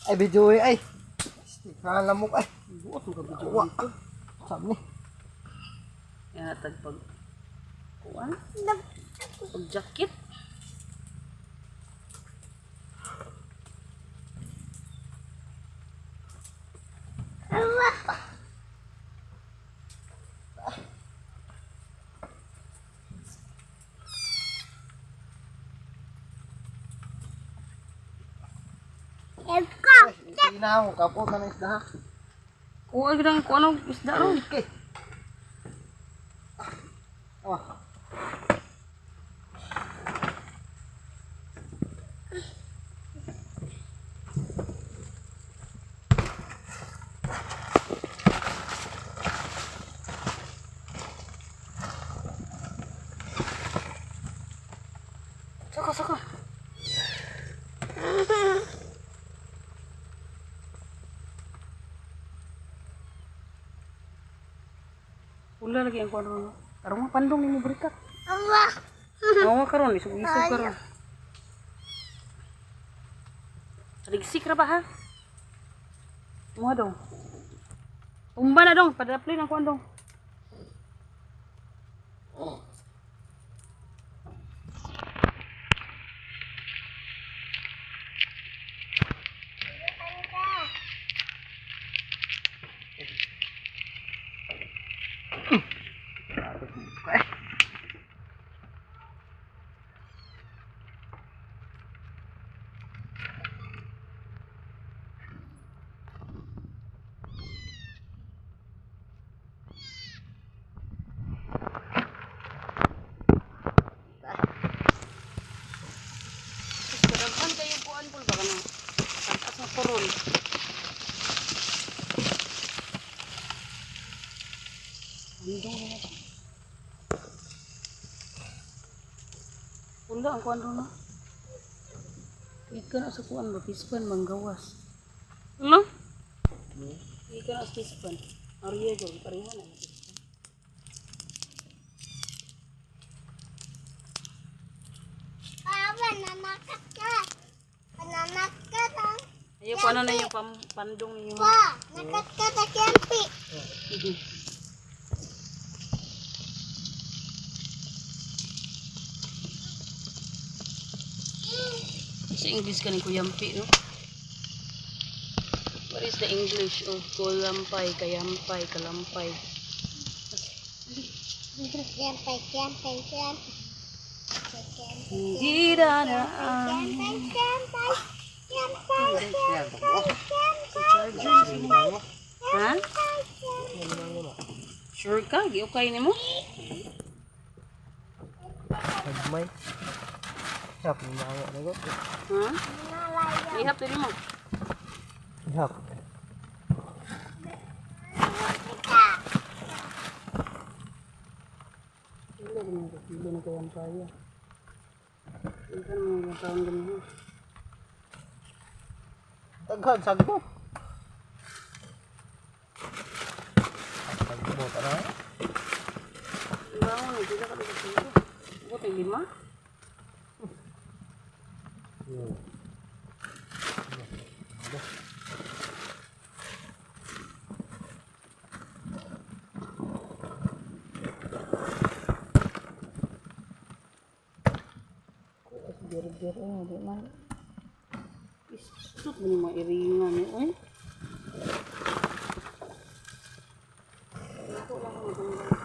Ay, video eh, ay. Lamok ay. Buot mo ka video Wa. dito. Sabi ni. Yan tag pag kuan. Pag jacket. Ay, na ako. Kapot na ng isda ha. Kuan gid ang kuan og isda ron. Okay. Oh. Saka saka. Wala lagi ang kuan ron. Karon nga pandong nimo burikat. Allah. Oo karon isog-isog karon. Rigsik ra ba ha? Muha dong. Tumba na dong, padapli ng kuan dong. Kadaghan kayo kuan pul ba kanang taas ng koron. Andong na ba? Punda ang kuan ron no? Ika na sa kuan ba pispan manggawas. Ano? Ika na sa pispan. Arya jud pareha na. Papa, nanakat ka. Nanakat ka. Ayo kuan na yung pandong ninyo. Pa, nakat ka sa kempi. Sa English ka ni Kuyampi, no? What is the English of kulampay, kayampay, kalampay? Kempi, kempi, kempi. Kempi, Hindi na na ang kempi, kempi. Kempi, Yan, oh. charger. Mango. Ha? Yan, mango na. Sure ka? Giukay ni mo? Nagmay. Hap, mango na ko. Ha? Ihap dili mo. Hap. Pila rin mo, pila na kayampay. Hindi ka naman mga taon ganyan. Daghan, sagbo. Sagbo, tara. Ang bangon, eh, pila ka doon sa kilo. Buti lima? Yun. Bir-bir, oh, di man. Isot mo yung mga iringan ni, oy. Ito lang ang maganda.